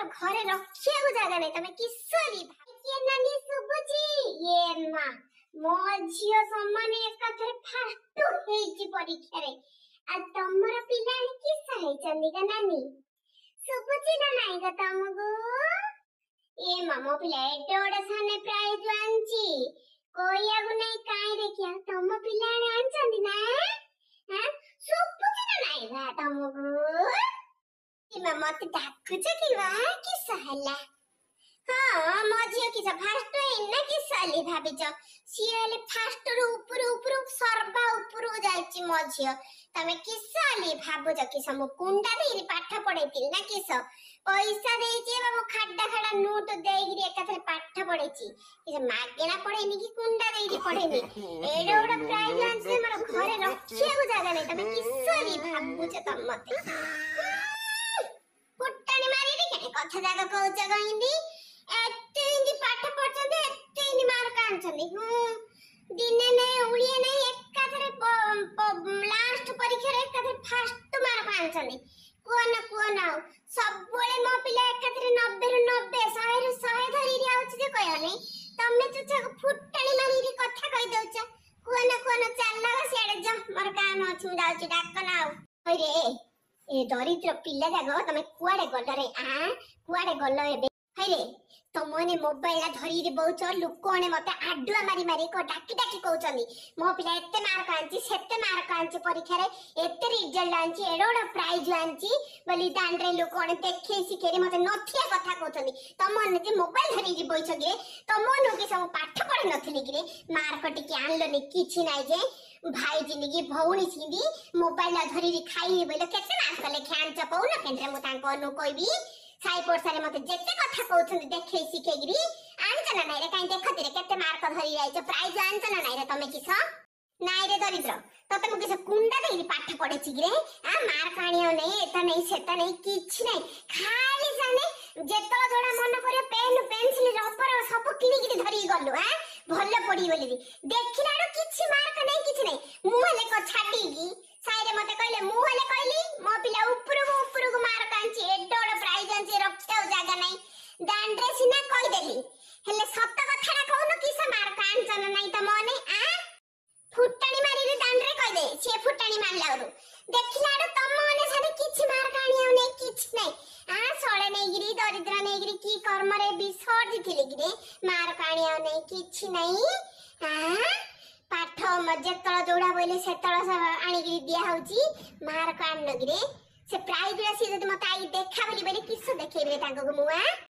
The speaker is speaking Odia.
ମୋର ଘରେ ରଖିବାକୁ ଜାଗା ନାହିଁ। ତମେ କିଶୋରୀ କିଏ ନାନୀ ଶୁଭୁଛି? ଇଏ ମା, ମୋ ଝିଅ ସମାନେ ଏକାଥରେ ଫାଷ୍ଟ ହେଇଛି ପରୀକ୍ଷାରେ। ଆଉ ତମର ପିଲାମାନେ କିସ ହେଇଛନ୍ତି ଗା ନାନୀ? ଶୁଭୁଛି ନା ନାଇଁ ଗା ତମକୁ? ଏ ମା, ମୋ ପିଲା ଏଡେ ବଡ ସାନେ ପ୍ରାଇଜ ଆଣିଛି, କହିବାକୁ ନାଇଁ। କାଇଁ ଦେଖିଆ, ତମ ପିଲାମାନେ ଆଣିଛନ୍ତି ନା? ହାଁ, ଶୁଭୁଛି ନା ନାଇଁ ବା ତମକୁ? ମା, ମତେ ଡାକୁଛ କି ବା? କିସ ହେଲା? ହଁ, ମୋ ଝିଅ କିସ ଫାଷ୍ଟ ହେଇନି ନା କିସ ବୋଲି ଭାବିଛ? ସିଏ ହେଲେ ଫାଷ୍ଟ ରୁ ଉପରୁ ଉପରୁ ସର୍ବା ଉପରକୁ ଯାଇଛି ମୋ ଝିଅ। ତମେ କିସ ବୋଲି ଭାବୁଛ? କିସ ମୁଁ କୁଣ୍ଡା ଦେଇକି ପାଠ ପଢେଇଥିଲି ନା କିସ? ପଇସା ଦେଇଛି ବାବୁ, ଖାଡା ଖାଡା ନୋଟ ଦେଇକିରି ଏକାଥରେ ପାଠ ପଢେଇଛି। କିସ ମାଗେଣା ପଢେଇନି କି କୁଣ୍ଡା ଦେଇକି ପଢେଇନି। ଏଡେ ବଡ ପ୍ରାଇଜ ଆଣିଛି, ମୋର ଘରେ ରଖିବାକୁ ଜାଗା ନାହିଁ। ତମେ କିସ ବୋଲି ଭାବୁଛ? ତମ ମତେ ଫୁଟାଣି ମାରିବି କେନେ କଥା ଯାକ କହୁଛ କହିନ୍ତି? ଏତେ ଏମିତି ପାଠ ପଢୁଛନ୍ତି, ଏତେ ଏମିତି ମାର୍କ ଆଣିଛନ୍ତି। ହୁଁ, ଦିନେ ନାଇଁ ଉଳିଏ ନାଇଁ, ଏକାଥରେ ଲାଷ୍ଟ ପରୀକ୍ଷାରେ ଏକାଥରେ ଫାଷ୍ଟ ମାର୍କ ଆଣିଛନ୍ତି। କୁହନା କୁହନା, ଆଉ ସବୁବେଳେ ମୋ ପିଲା ଏକାଥରେ 90ରୁ 90, 100ରୁ 100 ଧରିକି ଆଉଛି ଯେ କହିବନି। ତମେ ଚୁଚାକୁ ଫୁଟାଣି ମାରିକି କଥା କହିଦଉଛ। କୁହନା କୁହନା, ଚାଲ ସିଆଡେ ଯ, ମୋର କାମ ଅଛି, ମୁଁ ଯାଉଛି, ଡାକନା ଆଉ। ହଇରେ ଏ ଦରିଦ୍ର ପିଲା ଯାକ, ତମେ କୁଆଡେ ଗଲରେ? ଆ କୁଆଡେ ଗଲ ଏବେ? ହଇରେ, ତମମାନେ ମୋବାଇଲ ଧରିକି ବହୁଛ। ଲୋକମାନେ ମତେ ଆଡୁଆ ମାରି ମାରି ଡାକି ଡାକି କହୁଛନ୍ତି, ମୋ ପିଲା ଏତେ ମାର୍କ ଆଣିଛି, ସେତେ ମାର୍କ ଆଣିଛି, ପରୀକ୍ଷାରେ ଏତେ ରିଜଲ୍ଟ ଆଣିଛି, ଏଡେ ବଡ ପ୍ରାଇଜ ଆଣିଛି ବୋଲି ଦାଣ୍ଡରେ ଲୋକମାନେ ଦେଖେଇ ଶିଖେଇ ମତେ ନଥିବା କଥା କହୁଛନ୍ତି। ତମମାନେ ଯେ ମୋବାଇଲ ଧରିକି ବଇଛ କିରେ, ତମମାନଙ୍କୁ କି ସବୁ ପାଠ ପଢି ନଥିଲି କିରେ? ମାର୍କ ଟିକେ ଆଣିଲନି, କିଛି ନାଇଁ ଯେ ଭାଇ ଜିନିକି ଭଉଣୀ ସିନ୍ଦି ମୋବାଇଲ ଧରିକି ଖାଇବି ବୋଇଲେ କେତେ ମାର୍କ ଲେଖା ଆଣିଛ କହୁନ କେନ୍ଦ୍ରେ? ମୁଁ ତାଙ୍କ ଅନୁ କହିବି। ସାଇ ପଡିଶାରେ ମତେ ଯେତେ କଥା କହୁଛନ୍ତି, ଦେଖେଇ ଶିଖେଇକିରି ଆଣିଛ ନା ନାଇଁ ରେ? କାଇଁ ଦେଖତିରେ, କେତେ ମାର୍କ ଧରି ଯାଇଛ, ପ୍ରାଇଜ ଆଣିଛ ନା ନାଇଁ ରେ ତମେ? କିସ ନାଇଁ ରେ ଦରିଦ୍ର, ତତେ ମୁଁ କିସ କୁଣ୍ଡା ଦେଇକି ପାଠ ପଢେଇଛି କିରେ? ଆ ମାର୍କ ଆଣିବ ନାଇଁ, ଏଟା ନାଇଁ, ସେଟା ନାଇଁ, କିଛି ନାଇଁ। ଖାଲି ସାନେ ଯେତେବେଳେ ଯୋଉଟା ମନ କରିବ ପେନ୍ ପେନସିଲ ରବର ସବୁ କିଣିକିରି ଧରିକି ଗଲୁ, ଆଁ ଭଲ ପଢିବି ବୋଲି। ଦେଖିଲା ବେଳୁ କିଛି ମାର୍କ ନାଇଁ, କିଛି ନାଇଁ। ମୁଁ ହେଲେ ଛାଡିକି ସାଇରେ ମତେ କହିଲେ, ମୁଁ ହେଲେ କହିଲି ମୋ ପିଲା ଉପରକୁ ଉପରକୁ ମାର୍କ ଆଣିଛି, ଏଡେ ବଡ ପ୍ରାଇଜ ଆଣିଛି, ରଖିବାକୁ ଜାଗା ନାହିଁ ଦାଣ୍ଡରେ ସିନା କହିଦେଲି, ହେଲେ ସତ କଥାଟା କହୁନ, କିସ ମାର୍କ ଆଣିଛ ନା ନାଇଁ ତମ ମାନେ? ଆ ଫୁଟାଣି ମାରିକି ଦାଣ୍ଡରେ କହିଦେ, ସିଏ ଫୁଟାଣି ମାରିଲା ବେଳୁ ଦେଖିଲା ବେଳୁ ତମ ମାନେ ସାରେ କିଛି ମାର୍କ ଆଣିବାକୁ ନାଇଁ, କିଛି ନାଇଁ। ଆ ସଳେ ନେଇକିରି ଦରିଦ୍ର ନେଇକିରି କି କର୍ମରେ ବି ସରିଥିଲି କିରେ? ମାର୍କ ଆଣିବାକୁ ନାଇଁ, କିଛି ନାଇଁ। ଆ ପାଠ ଯେତେବେଳେ ଯୋଉଟା ବୋଇଲେ ସେତେବେଳେ ଆଣିକିରି ଦିଆ ହଉଛି, ମାର୍କ ଆଣିନ କିରେ? ସେ ପ୍ରାଇଜ ଗୁଡା ସିଏ ଯଦି ମତେ I ଦେଖା ବୋଲି ବୋଇଲେ କିସ ଦେଖେଇବି ତାଙ୍କୁ ମୁଁ? ଆ